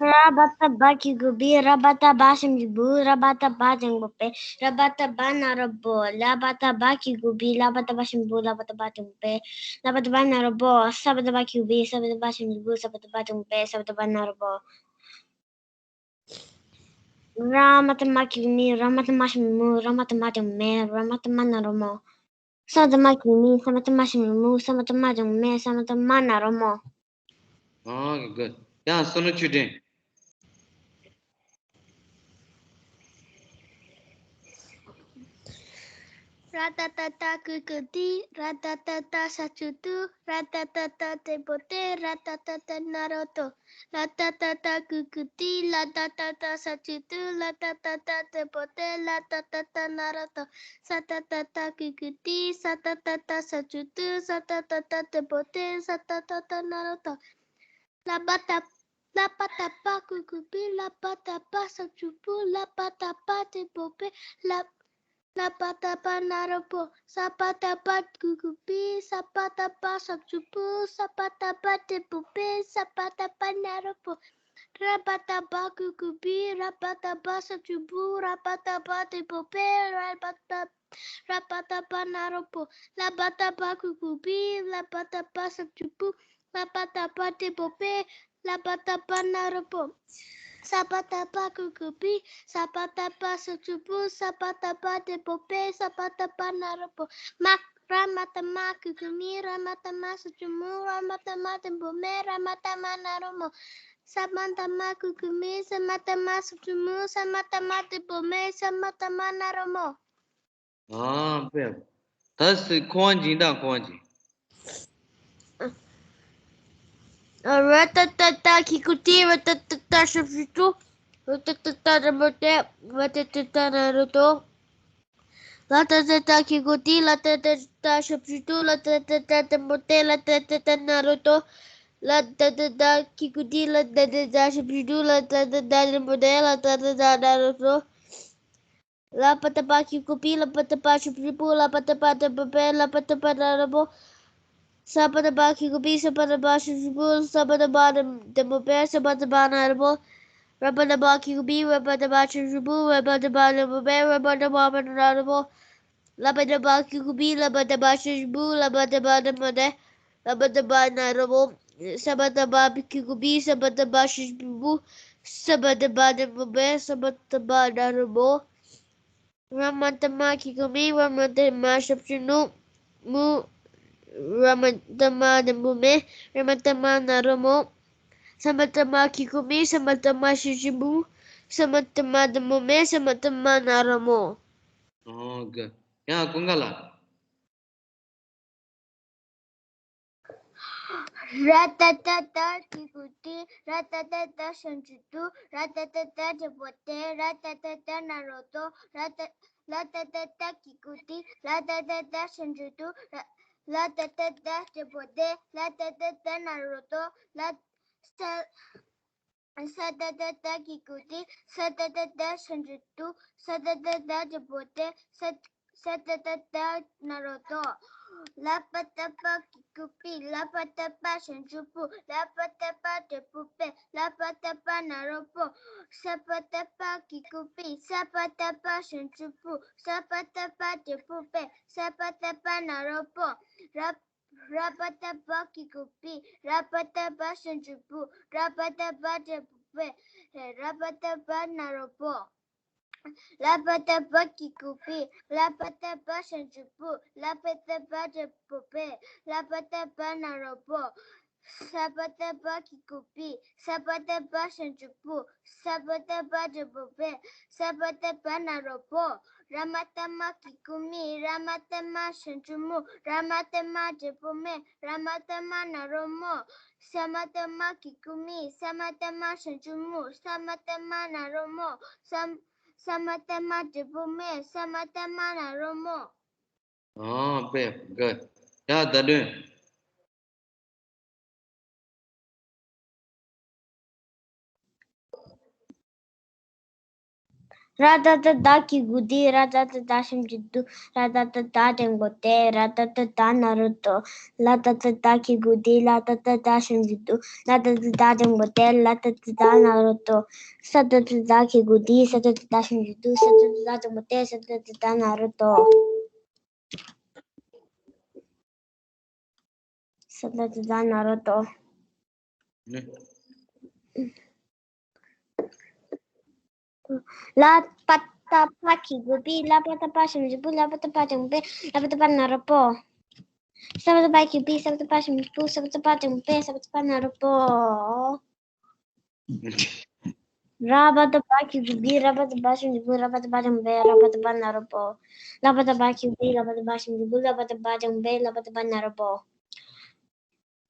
ར་བཏགས་རྦ་གི་གུ་རྦི། ར་བཏགས་རྦ་ཞབས་ཀྱུ་རྦུ། ར་བཏགས་རྦ་དེ་པོ་པེ། ར་བཏགས་རྦ་ན་རོ་རྦོ། ལ་བཏགས་རྦ་གི་གུ་རྦི། ལ་བཏགས་རྦ་ཞབས་ཀྱུ་རྦུ། ལ་བཏགས་རྦ་དེ་པོ་པེ། ལ་བཏགས་རྦ་ན་རོ་རྦོ། ས་བཏགས་སྦ་གི་གུ་སྦི། ས་བཏགས་སྦ་ཞབས་ཀྱུ་སྦུ། ས་བཏགས་སྦ་དེ་པོ་པེ། ས་བཏགས་སྦ་ན་རོ་རྦོ། ར་མ་བཏགས་མ་གི་གུ་མི། ར་མ་བཏགས་མ་ཞབས་ཀྱུ་མུ། ར་མ་བཏགས་མ་དེ་པོ་མེ། ར་མ་བཏགས་མ་ན་རོ་མོ། ས་བཏགས་སྨ་གི་གུ་སྨི། ས་བཏགས་སྨ་ཞབས་ཀྱུ་སྨུ། ས་བཏགས་སྨ་དེ་པོ་སྨེ། ས་བཏགས་སྨ་ན་རོ་སྨོ། Okay, good. ཡང་བསོད་ནམས་ཆོས་སྒྲོན། ར་ཏ་བཏགས་རྟ་གི་གུ་རྟི། ར་ཏ་བཏགས་རྟ་ས་བཅུ་རྟུ། ར་ཏ་བཏགས་རྟ་དེ་པོ་རྟེ། ར་ཏ་བཏགས་རྟ་ན་རོ་རྟོ། ལ་ཏ་བཏགས་རྟ་གི་གུ་རྟི། ལ་ཏ་བཏགས་རྟ་ས་བཅུ་རྟུ། ལ་ཏ་བཏགས་རྟ་དེ་པོ་རྟེ། ལ་ཏ་བཏགས་རྟ་ན་རོ་རྟོ། ས་ཏ་བཏགས་སྟ་གི་གུ་སྟི། ས་ཏ་བཏགས་སྟ་ས་བཅུ་སྟུ། ས་ཏ་བཏགས་སྟ་དེ་པོ་རྟེ། ས་ཏ་བཏགས་སྟ་ན་རོ་རྟོ། ལ་པ་བཏགས། ལ་པ་བཏགས་པ་གི་གུ་པི། ལ་པ་བཏགས་པ་ས་བཅུ་པུ། ལ་པ་བཏགས་པ་དེ་པོ་པེ། ལ། ལ་པ་བཏགས་པ་ན་རོ་པོ། ས་པ་བཏགས་པ་གི་གུ་པི། ས་པ་བཏགས་པ་ས་བཅུ་པུ། ས་པ་བཏགས་པ་དེ་པོ་པེ། ས་པ་བཏགས་པ་ན་རོ་པོ། ར་པ་བཏགས་རྦ་གི་གུ་རྦི། ར་པ་བཏགས་རྦ་ས་བཅུ་རྦུ། ར་པ་བཏགས་རྦ་དེ་པོ་པེ། ར་པ་བཏགས། ར་པ་བཏགས་རྦ་ན་རོ་པོ། ལ་པ་བཏགས་རྦ་གི་གུ་རྦི། ལ་པ་བཏགས་རྦ་ས་བཅུ་རྦུ། ལ་པ་བཏགས་རྦ་དེ་པོ་པེ། ལ་པ་བཏགས་རྦ་ན་རོ་པོ། ས་པ་བཏགས་སྦ་གི་གུ་སྦི། ས་པ་བཏགས་སྦ་ས་བཅུ་རྦུ། ས་པ་བཏགས་སྦ་དེ་པོ་པེ། ས་པ་བཏགས་སྦ་ན་རོ་པོ། མ། ར་མ་བཏགས་མ་གི་གུ་མི། ར་མ་བཏགས་མ་ས་བཅུ་རྨུ། ར་མ་བཏགས་མ་དེ་པོ་སྨེ། ར་མ་བཏགས་མ་ན་རོ་སྨོ། ས་མ་བཏགས་མ་གི་གུ་མི། ས་མ་བཏགས་མ་ས་བཅུ་རྨུ། ས་མ་བཏགས་མ་དེ་པོ་སྨེ། ས་མ་བཏགས་མ་ན་རོ་སྨོ། ཨ་ཕེབས། ད་སི་ཁོ་བ་འཇིང་དང་ཁོ་བ་འཇིང་། ར་ཏ་བཏགས་རྟ་གི་གུ་རྟི། ར་ཏ་བཏགས་རྟ་ས་བཅུ་རྟུ། ར་ཏ་བཏགས་རྟ་དེ་པོ་རྟེ། ར་ཏ་བཏགས་རྟ་ན་རོ་རྟོ། ལ་ཏ་བཏགས་རྟ་གི་གུ་རྟི། ལ་ཏ་བཏགས་རྟ་ས་བཅུ་རྟུ། ལ་ཏ་བཏགས་རྟ་དེ་པོ་རྟེ། ལ་ཏ་བཏགས་རྟ་ན་རོ་རྟོ། ལ་ཏ་བཏགས་རྟ་གི་གུ་རྟི། ལ་ཏ་བཏགས་རྟ་ས་བཅུ་རྟུ། ལ་ཏ་བཏགས་རྟ་དེ་པོ་རྟེ། ལ་ཏ་བཏགས་རྟ་ན་རོ་རྟོ། ལ་པ་བཏགས་པ་གི་གུ་པི། ལ་པ་བཏགས་པ་ས་བཅུ་པུ། ལ་པ་བཏགས་པ་དེ་པོ་པེ། ལ་པ་བཏགས་པ་ན་རོ་པོ། ས་པ་བཏགས་པ་གི་གུ་པི། ས་པ་བཏགས་པ་ས་བཅུ་པུ། ས་པ་བཏགས་པ་དེ་པོ་པེ། ས་པ་བཏགས་པ་ན་རོ་པོ། ར་པ་བཏགས་པ་གི་གུ་པི། ར་པ་བཏགས་པ་ས་བཅུ་པུ། ར་པ་བཏགས་པ་དེ་པོ་པེ། ར་པ་བཏགས་པ་ན་རོ་པོ། ལ་པ་བཏགས་པ་གི་གུ་པི། ལ་པ་བཏགས་པ་ས་བཅུ་པུ། ལ་པ་བཏགས་པ་དེ་པོ་རྟེ། ལ་པ་བཏགས་པ་ན་རོ་པོ། ས་པ་བཏགས་པ་གི་གུ་པི། ས་པ་བཏགས་པ་ས་བཅུ་པུ། ས་པ་བཏགས་པ་དེ་པོ་པེ། ས་པ་བཏགས་པ་ན་རོ་པོ། ར་མ་བཏགས་རྨ་གི་གུ་རྨི། ར་མ་བཏགས་རྨ་ས་བཅུ་རྨུ། རྨུ། ར་མ་བཏགས་རྨ་དེ་པོ་རྨེ། ར་མ་བཏགས་རྨ་ན་རོ་རྨོ། ས་མ་བཏགས་སྨ་གི་གུ་སྨི། ས་མ་བཏགས་རྨ་ས་བཅུ་རྨུ། ས་མ་བཏགས་རྨ་དེ་པོ་རྨེ། ས་མ་བཏགས་རྨ་ན་རོ་རྨོ། Oh, good. ཡང་ཀུན་དགའ་ལགས། ར་ཏ་ཏ་ཏ་གི་གུ་ཏི། ར་ཏ་ཏ་ཏ་ཞབས་ཀྱུ་ཏུ། ར་ཏ་ཏ་ཏ་འགྲེང་བུ་ཏེ། ར་ཏ་ཏ་ཏ་ན་རོ་ཏོ། ར་ཏ་ལ་ཏ་ཏ་ཏ་གི་གུ་ཏི། ལ་ཏ་ཏ་ཏ་ཞབས་ཀྱུ་ཏུ། ར་ལ་ཏ་ཏ་ཏ་འགྲེང་བུ་ཏེ། ལ་ཏ་ཏ་ཏ་ན་རོ་ཏོ། ལ་ས་ས་ཏ་ཏ་ཏ་གི་གུ་ཏི། ས་ཏ་ཏ་ཏ་ཞབས་ཀྱུ་ཏུ། ས་ཏ་ཏ་ཏ་འགྲེང་བུ་ཏེ། ས་ས་ཏ་ཏ་ཏ་ན་རོ་ཏོ། ལ་པ་ཏ་པ་གི་གུ་པི། ལ་པ་ཏ་པ་ཞབས་ཀྱུ་པུ། ལ་པ་ཏ་པ་འགྲེང་བུ་པེ། ལ་པ་ཏ་པ་ན་རོ་པོ། ས་པ་ཏ་པ་གི་གུ་པི། ས་པ་ཏ་པ་ཞབས་ཀྱུ་པུ། ས་པ་ཏ་པ་འགྲེང་བུ་པེ། ས་པ་ཏ་པ་ན་རོ་པོ། ར་ར་པ་ཏ་པ་གི་གུ་པི། ར་པ་ཏ་པ་ཞབས་ཀྱུ་པུ། ར་པ་ཏ་པ་འགྲེང་བུ་པེ། ར་པ་ཏ་པ་ན་རོ་པོ། ལ་པ་ཏ་པ་གི་གུ་པི། ལ་པ་ཏ་པ་ཞབས་ཀྱུ་པུ། ལ་པ་ཏ་པ་འགྲེང་བུ་པེ། ལ་པ་ཏ་པ་ན་རོ་པོ། ས་པ་ཏ་པ་གི་གུ་པི། ས་པ་ཏ་པ་ཞབས་ཀྱུ་པུ། ས་པ་ཏ་པ་འགྲེང་བུ་པེ། ས་པ་ཏ་པ་ན་རོ་པོ། ར་མ་ཏ་མ་གི་གུ་མི། ར་མ་ཏ་མ་ཞབས་ཀྱུ་མུ། ར་མ་ཏ་མ་འགྲེང་བུ་མེ། ར་མ་ཏ་མ་ན་རོ་མོ། ས་མ་ཏ་མ་གི་གུ་མི། ས་མ་ཏ་མ་ཞབས་ཀྱུ་མུ། ས་མ་ཏ་མ་ན་རོ་མོ། ས་ས་མ་ཏ་མ་འགྲེང་བུ་མེ། ས་མ་ཏ་མ་ན་རོ་མོ། ཨོ་པེ། གུཌ། ཡ་ད་དོན། ར་ཏ་ཏ་ཏ་གི་གུ་ཏི། ར་ཏ་ཏ་ཏ་ཞབས་ཀྱུ་ཏུ། ར་ཏ་ཏ་ཏ་འགྲེང་བུ་ཏེ། ར་ཏ་ཏ་ཏ་ན་རོ་ཏོ། ལ་ཏ་ཏ་ཏ་གི་གུ་ཏི། ལ་ཏ་ཏ་ཏ་ཞབས་ཀྱུ་ཏུ། ལ་ཏ་ཏ་ཏ་འགྲེང་བུ་ཏེ། ལ་ཏ་ཏ་ཏ་ན་རོ་ཏོ། ས་ཏ་ཏ་ཏ་གི་གུ་ཏི། ས་ཏ་ཏ་ཏ་ཞབས་ཀྱུ་ཏུ། ས་ཏ་ཏ་ཏ་འགྲེང་བུ་ཏེ། ས་ཏ་ཏ་ཏ་ན་རོ་ཏོ། ས་ཏ་ཏ་ཏ་ན་རོ་ཏོ། ལ་པ་ཏ་པ་གི་གུ་པི། ལ་པ་ཏ་པ་ཞབས་ཀྱུ་པུ། ལ་པ་ཏ་པ་འགྲེང་བུ་པེ། ལ་པ་ཏ་པ་ན་རོ་པོ། ས་པ་ཏ་པ་གི་གུ་པི། ས་པ་ཏ་པ་ཞབས་ཀྱུ་པུ། ས་པ་ཏ་པ་འགྲེང་བུ་པེ། ས་པ་ཏ་པ་ན་རོ་པོ། ར་པ་ཏ་པ་གི་གུ་པི། ར་པ་ཏ་པ་ཞབས་ཀྱུ་པུ། ར་པ་ཏ་པ་འགྲེང་བུ་པེ། ར་པ་ཏ་པ་ན་རོ་པོ། ལ་པ་ཏ་པ་གི་གུ་པི། ལ་པ་ཏ་པ་ཞབས་ཀྱུ་པུ། ལ་པ་ཏ་པ་འགྲེང་བུ་པེ། ལ་པ་ཏ་པ་ན་རོ་པོ།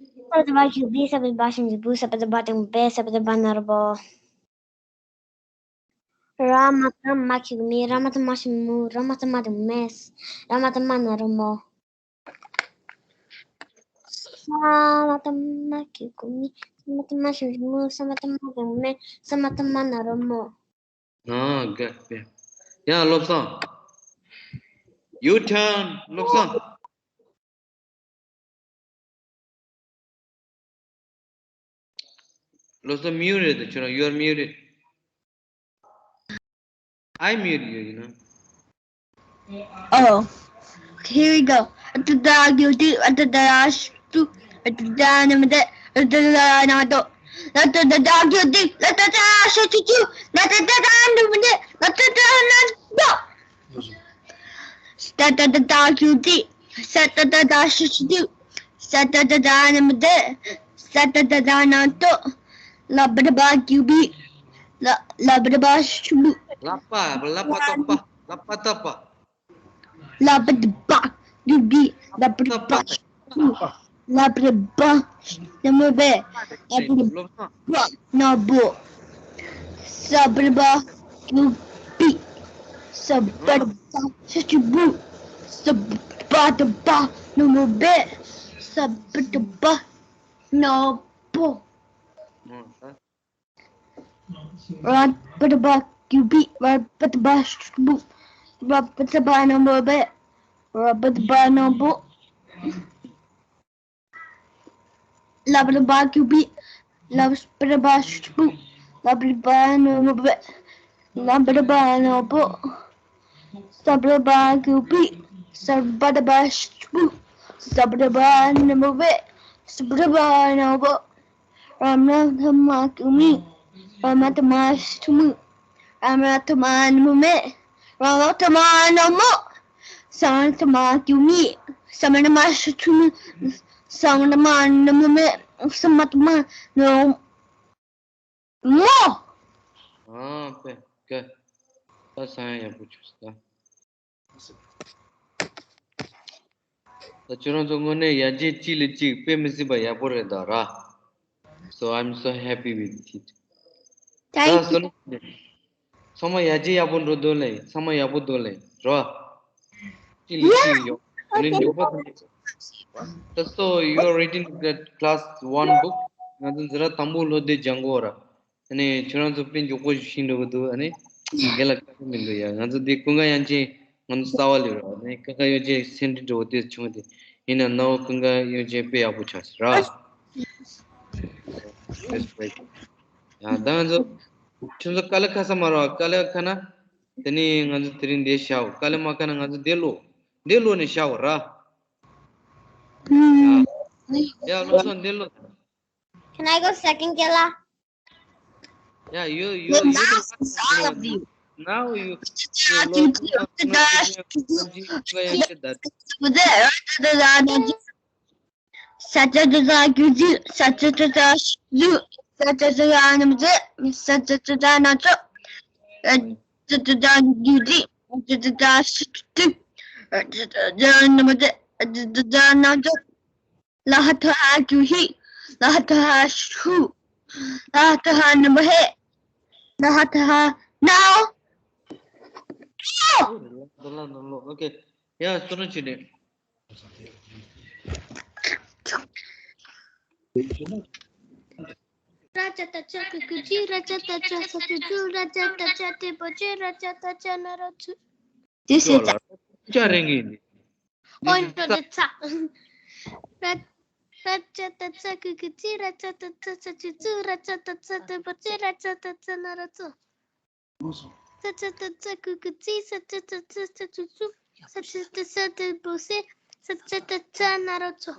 ས་པ་ཏ་པ་གི་གུ་པི། ས་པ་ཏ་པ་ཞབས་ཀྱུ་པུ། ས་པ་ཏ་པ་འགྲེང་བུ་པེ། ས་པ་ཏ་པ་ན་རོ་པོ། ར་མ་ཏ་མ་གི་གུ་མི། ར་མ་ཏ་མ་ཞབས་ཀྱུ་མུ། ར་མ་ཏ་མ་འགྲེང་བུ་མེ། ར་མ་ཏ་མ་ན་རོ་མོ། ས་མ་ཏ་མ་གི་གུ་མི། ས་མ་ཏ་མ་ཞབས་ཀྱུ་མུ། ས་མ་ཏ་མ་འགྲེང་བུ་མེ། ས་མ་ཏ་མ་ན་རོ་མོ། ཨ་གུཌ། ཡ་བློ་བཟང་། Your turn. བློ་བཟང་། བློ་བཟང་། Muted. ཁྱོད་རང་you are muted. I mute you, you know. Oh, here we go. ལ་ཏ་ཏ་གི་གུ་ཏི། ལ་ཏ་ཏ་ཞབས་ཀྱུ་ཏུ། ལ་ཏ་ཏ་འགྲེང་བུ་ཏེ། ལ་ཏ་ཏ་ན་རོ་ཏོ། ལ་ཏ་ཏ་ཏ་གི་གུ་ཏི། ལ་ཏ་ཏ་ཞབས་ཀྱུ་ཀྱུ། ལ་ཏ་ཏ་ཏ་འགྲེང་བུ་ཏེ། ལ་ཏ་ཏ་ན་རོ་ཏོ། ས་ཏ་ཏ་ཏ་གི་གུ་ཏི། ས་ཏ་ཏ་ཏ་ཞབས་ཀྱུ་ཏུ། ས་ཏ་ཏ་ཏ་འགྲེང་བུ་ཏེ། ས་ཏ་ཏ་ཏ་ན་རོ་ཏོ། ལ་པ་ཏ་པ་གི་གུ་པི། ལ་ལ་པ་ཏ་པ་ཞབས་ཀྱུ་མུ། ལ་པ་ལ་པ་ཏ་པ། ལ་པ་ཏ་པ། ལ་པ་ཏ་པ་གི་གུ་པི། ལ་པ་ཏ་པ། ལ་པ་ཏ་པ་འགྲེང་བུ་པེ། ལ་པ་ཏ་པ་ན་རོ་པོ། ས་པ་ཏ་པ་གི་གུ་པི། ས་པ་ཏ་པ་ཞབས་ཀྱུ་པུ། ས་པ་ཏ་པ་འགྲེང་བུ་པེ། ས་པ་ཏ་པ་ན་རོ་པོ། ར་པ་ཏ་པ་གི་གུ་པི། ར་པ་ཏ་པ་ཞབས་ཀྱུ་མུ། ར་པ་ཏ་པ་འགྲེང་བུ་པེ། ར་པ་ཏ་པ་ན་རོ་པོ། ལ་པ་ཏ་པ་གི་གུ་པི། ལ་པ་ཏ་པ་ཞབས་ཀྱུ་མུ། ལ་པ་ཏ་པ་འགྲེང་བུ་པེ། ལ་པ་ཏ་པ་ན་རོ་པོ། ས་པ་ཏ་པ་གི་གུ་པི། ས་པ་ཏ་པ་ཞབས་ཀྱུ་མུ། ས་པ་ཏ་པ་འགྲེང་བུ་པེ། ས་པ་ཏ་པ་ན་རོ་པོ། ར་མ་ཏ་མ་གི་གུ་མི། ར་མ་ཏ་མ་ཞབས་ཀྱུ་མུ། ར་མ་ཏ་མ་འགྲེང་བུ་མེ། ར་མ་ཏ་མ་ན་རོ་མོ། ས་མ་ཏ་མ་གི་གུ་མི། ས་མ་ཏ་མ་ཞབས་ཀྱུ་མུ། ས་མ་ཏ་མ་འགྲེང་བུ་མེ། ས་མ་ཏ་མ་ན་རོ་མོ། ཨ་ཕེ་ཀ། ད་ས་ཡ་ཡག་པོ་བྱུང་སོང་ད། ད་ཁྱོད་རང་ཚོ་དངོས་གནས་ཡར་རྒྱས་གཅིག་ལས་གཅིག་དཔེ་མི་སྲིད་པ་ཡག་པོ་རེད་ད་ར། So I'm so happy with it. ད་Thank སོ you. ན། ཚང་མ་ཡར་རྒྱས་ཡག་པོ་འགྲོ་འདུག་ལེ། ཚང་མ་ཡག་པོ་འདུག་ལེ། རོ། གཅིག་ལས་གཅིག་ཡོང་། དེ་ནས་མགྱོགས་པོ་དང་། ད་so you are reading the class one book. ང་ཚོ་འཛིན་གྲྭ་དང་པོ་ལོ་དེ་སྦྱང་གོ་ར། ཨ་ནི་ཁྱོད་རང་ཚོ་དཔེ་མགྱོགས་པོ་ཤེས་འགྲོ་གི་འདུག་ཨ་ནི་རྒན་ལགས་ཁ་ཁ་མི་འདུག་ཡ། ང་ཚོ་འདི་ཀུན་དགའ་དབྱངས་ཅན་ང་ཚོ་རྩ་བ་ལས་ར། ཨ་ནི་ཀ་ཁ་ཡོ་ཅན་སེམས་ཁྲལ་འགྲོ་དེ་བྱུང་སྟེ། ཡིན་ན་ནའོ་ཀུན་དགའ་དབྱངས་ཅན་དཔེ་ཡག་པོ་ཆགས་སོང་ར། That's great. ཡ་ད་ང་ཚོ་ཁྱོད་ཚོ་དཀའ་ལས་ཁག་ས་མ་ར། དཀའ་ལས་ཁག་ན་དེ་ནི་ང་ཚོ་དེ་རིང་འདི་བྱའོ། དཀའ་ལས་མ་ཁག་ན་ང་ཚོ་འདི་ཀློག་འདི་ཀློག་ནས་བྱའོ་ར། ཡ་ཀློག་སོང་འདི་ཀློག Can I go second, Kela? Yeah, you, you, you can ask all of you. Now you, you lost. ལ་ཧ་ཐ་ཧ་གུ་ཧི། ལ་ཧ་ཐ་ཧ་ཤུ། ལ་ཧ་ཐ་ཧ་ནུ་བ་ཧེ། ལ་ཧ་ཐ་ཧ་ནའོ། Okay. Yeah, སོ་ན་ཅི་ནས། ར་ཅ་ཏ་ཅ་གི་གུ་ཅི། ར་ཅ་ཏ་ཅ་ས་ཅུ་ཅུ། ར་ཅ་ཏ་ཅ་ཏི་པོ་ཅི། ར་ཅ་ཏ་ཅ་ན་རོ་ཚུ། དེ་ཤེས་ཚ། ཅ་རེ་ངེས་ནི། ཨོ་ནོ་དེ་ཚ། ར་ར་ཅ་ཏ་ཅ་གི་གུ་ཅི། ར་ཅ་ཏ་ཅ་ས་ཅུ་ཅུ། ར་ཅ་ཏ་ཅ་ཏི་པོ་ཅི། ར་ཅ་ཏ་ཅ་ན་རོ་ཚུ། ས་ཅ་ཏ་ཅ་གི་གུ་ཅི། ས་ཅ་ཏ་ཅ་ས་ཅུ་ཅུ། ས་ཅ་ཏ་ཅ་ཏི་པོ་ཅི། ས་ཅ་ཏ་ཅ་ན་རོ་ཚུ།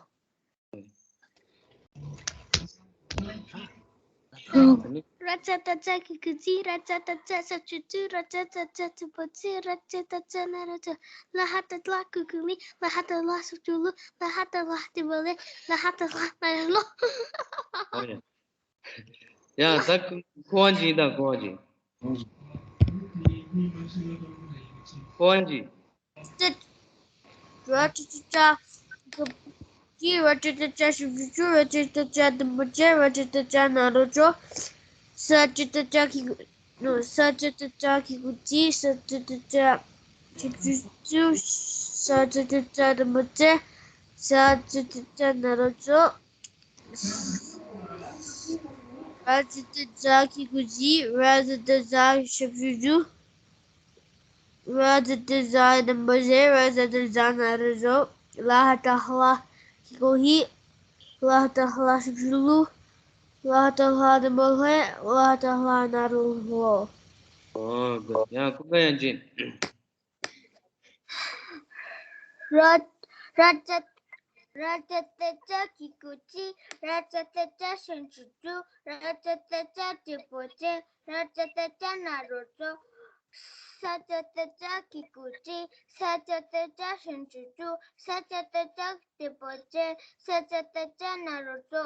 ར་ཅ་ཏ་ཅ་གི་གུ་ཅི། ར་ཅ་ཏ་ཅ་ས་ཅུ་ཅུ། ར་ཅ་ཏ་ཅ་ཏི་པོ་ཅི། ར་ཅ་ཏ་ཅ་ན་རོ་ཚུ། ལ་ཧ་ཏ་ལ་གུ་གུ་ལི། ལ་ཧ་ཏ་ལ་ཤུ་ཅུ་ལུ། ལ་ཧ་ཏ་ལ་ཏི་པོ་ལེ། ལ་ཧ་ཏ་ལ་ན་ལོ། ཡ་ད་ཁོ་ཝང་ཅིན་དང་ཁོ་ཝང་ཅིན། ཁོ་ཝང་ཅིན། ར་ཅ་ཏ་ཅ་གི་གུ་ཅི། ར་ཅ་ཏ་ཅ་ཤུ་ཅུ་ཅུ། ར་ཅ་ཏ་ཅ་དུམ་བུ་ཅན། ར་ཅ་ཏ་ཅ་ན་རོ་ཅོ། ས་ཅ་ཏ་ཅ་གི་གུ་ས་ཅ་ཏ་ཅ་གི་གུ་ཅི། ས་ཅ་ཏ་ཅ་ཤུ་ཅུ་ཅུ། ས་ཅ་ཏ་ཅ་དུམ་བུ་ཅན། ས་ཅ་ཏ་ཅ་ན་རོ་ཅོ། ར་ཛ་ཏ་ཛ་གི་གུ་ཛི། ར་ཛ་ཏ་ཛ་ཞབས་ཀྱུ་ཛུ། ར་ཛ་ཏ་ཛ་དུམ་བུ་ཟེ། ར་ཛ་ཏ་ཛ་ན་རོ་ཛོ། ལ་ཧ་ཏ་ལྷ་གི་གུ་ལྷི། ལ་ཧ་ཏ་ལྷ་ཞབས་ཀྱུ་ལྷུ། ལ་ཧ་ཏ་ལྷ་དུམ་བུ་ལྷེ། ལ་ཧ་ཏ་ལྷ་ན་རོ་ལྷོ། Oh, good. ཡང་ཀུན་དགའ་དབྱངས་ཅན། ར་ར་ཙ་ར་ཙ་ཏ་ཙ་གི་གུ་ཙི། ར་ཙ་ཏ་ཙ་ཞབས་ཀྱུ་ཙུ། ར་ཙ་ཏ་ཙ་དུམ་བུ་ཙེ། ར་ཙ་ཏ་ཙ་ན་རོ་ཙོ། ས་ཙ་ཏ་ཙ་གི་གུ་ཙི། ས་ཙ་ཏ་ཙ་ཞབས་ཀྱུ་ཙུ། ས་ཙ་ཏ་ཙ་དུམ་བུ་ཙེ། ས་ཙ་ཏ་ཙ་ན་རོ་ཙོ།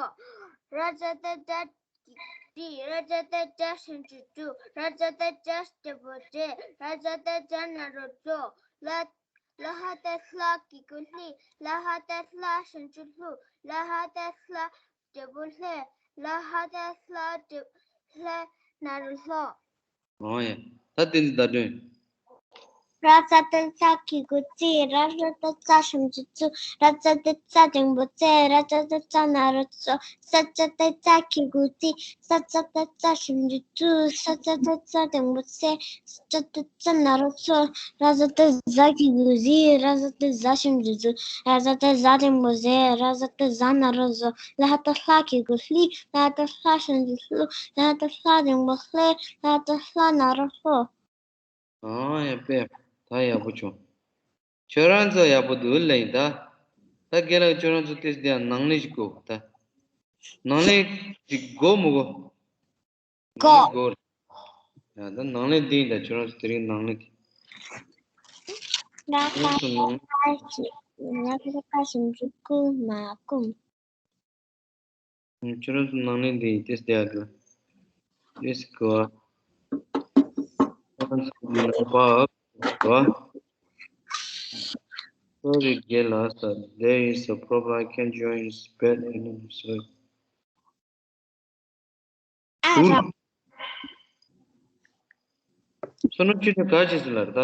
ར་ཙ་ཏ་ཙ་གི་གུ་ཙི། ར་ཙ་ཏ་ཙ་ཞབས་ཀྱུ་ཙུ། ར་ཙ་ཏ་ཙ་དུམ་བུ་ཙེ། ར་ཙ་ཏ་ཙ་ན་རོ་ཙོ། ལ་ལ་ཧ་ཏ་ལྷ་གི་གུ་ལྷི། ལ་ཧ་ཏ་ལྷ་ཞབས་ཀྱུ་ལྷུ། ལ་ཧ་ཏ་ལྷ་དུམ་བུ་ལྷེ། ལ་ཧ་ཏ་ལྷ་དུམ་ལྷེ་ན་རོ་ལྷོ། ཨོ་ཡ། ད་དེ་ནི་བརྡ་དོན། ར་ཙ་ཏ་ཙ་གི་གུ་ཙི། ར་ཙ་ཏ་ཙ་ཞབས་ཀྱུ་ཙུ། ར་ཙ་ཏ་ཙ་དུམ་བུ་ཙེ། ར་ཙ་ཏ་ཙ་ན་རོ་ཙོ། ས་ཙ་ཏ་ཙ་གི་གུ་ཙི། ས་ཙ་ཏ་ཙ་ཞབས་ཀྱུ་ཙུ། ས་ཙ་ཏ་ཙ་དུམ་བུ་ཙེ། ཙ་ཏ་ཙ་ན་རོ་ཙོ། ར་ཙ་ཏ་ཛ་གི་གུ་ཛི། ར་ཙ་ཏ་ཛ་ཞབས་ཀྱུ་ཛུ། ར་ཙ་ཏ་ཛ་དུམ་བུ་ཛེ། ར་ཙ་ཏ་ཛ་ན་རོ་ཛོ། ལ་ཧ་ཏ་ལྷ་གི་གུ་ལྷི། ལ་ཧ་ཏ་ལྷ་ཞབས་ཀྱུ་ལྷུ། ལ་ཧ་ཏ་ལྷ་དུམ་བུ་ལྷེ། ལ་ཧ་ཏ་ལྷ་ན་རོ་ལྷོ། ཨོ་ཡ་པེ། ད་ཡག་པོ་བྱུང་། ཁྱོད་རང་ཚོ་ཡག་པོ་འདུག་ལེ་ཡིན་ད། ད་རྒན་ལགས་ཁྱོད་རང་ཚོ་ཏེས་དེ་ཡང་ནང་ལས་ཞིག་དགོས་ད། ནང་ལས་ཞིག་དགོས་མི་དགོས། གོ། གོ། ཡ་ད་ནང་ལས་འདི་ཡིན་ད། ཁྱོད་རང་ཚོ་དེ་རིང་ནང་ལས་ཀྱི། ང་ཁ་ཁ་ཞིག་ང་ཁ་ཁ་ཞིག་འཇུག་གི་མ་ཀུམ། ཁྱོད་རང་ཚོ་ནང་ལས་འདི་ཡིན་ཏེས་དེ་ཡ་གི། ཏེས་གོ། ཁྱོད་རང་ཚོ་ནང་པ་གོ། Sorry, རྒན་ལགས། There is a problem. I can't join. It's bad. Sorry. ཨ་ར། བསོད་ནམས་ཆོས་སྒྲོན་ག་ཅི་ཟེར་ལབ་རེད་ད།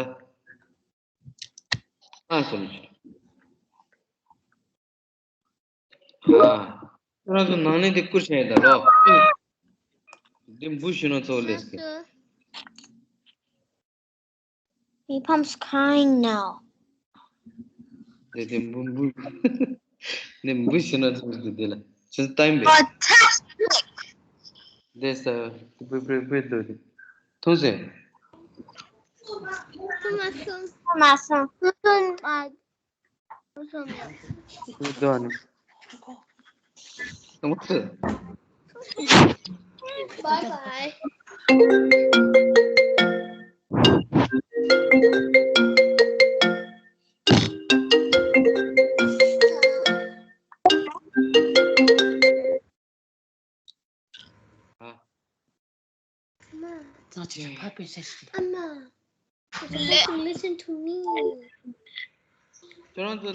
ཨ་བསོད་ནམས་ཆོས་སྒྲོན། ཨ། ཁྱོད་རང་ཚོ་ནང་ལས་དེ་བསྐུར་བྱས་ཡིན་ད་ལོ། འདི་འབུ་ཤི་ནོ་ཚོ་ལས་ཀྱི། He becomes crying now. དེ་དེ་འབུ་འབུ། ནི་འབུ་ཤི་ནོ་ཚོ་ལས་ཀྱི་དེ་ལ། ཅི་ལྟ་ཡིན་པས། Fantastic. དེ་ས་པི་པི་པི་པི་འདུག་དེ། ཐུགས་སེ། མ་སོང་། མ་སོང་། ཐུགས་སེ། མ། ཐུགས་སེ་མ། ཐུགས་སེ་ནི། ཐུགས་སེ། Bye bye. ཨ། ཙང་ཆེ་ཕ་པེ་ཤ་ཤི། Amma, listen to me. ཁྱོད་རང་ཚོ་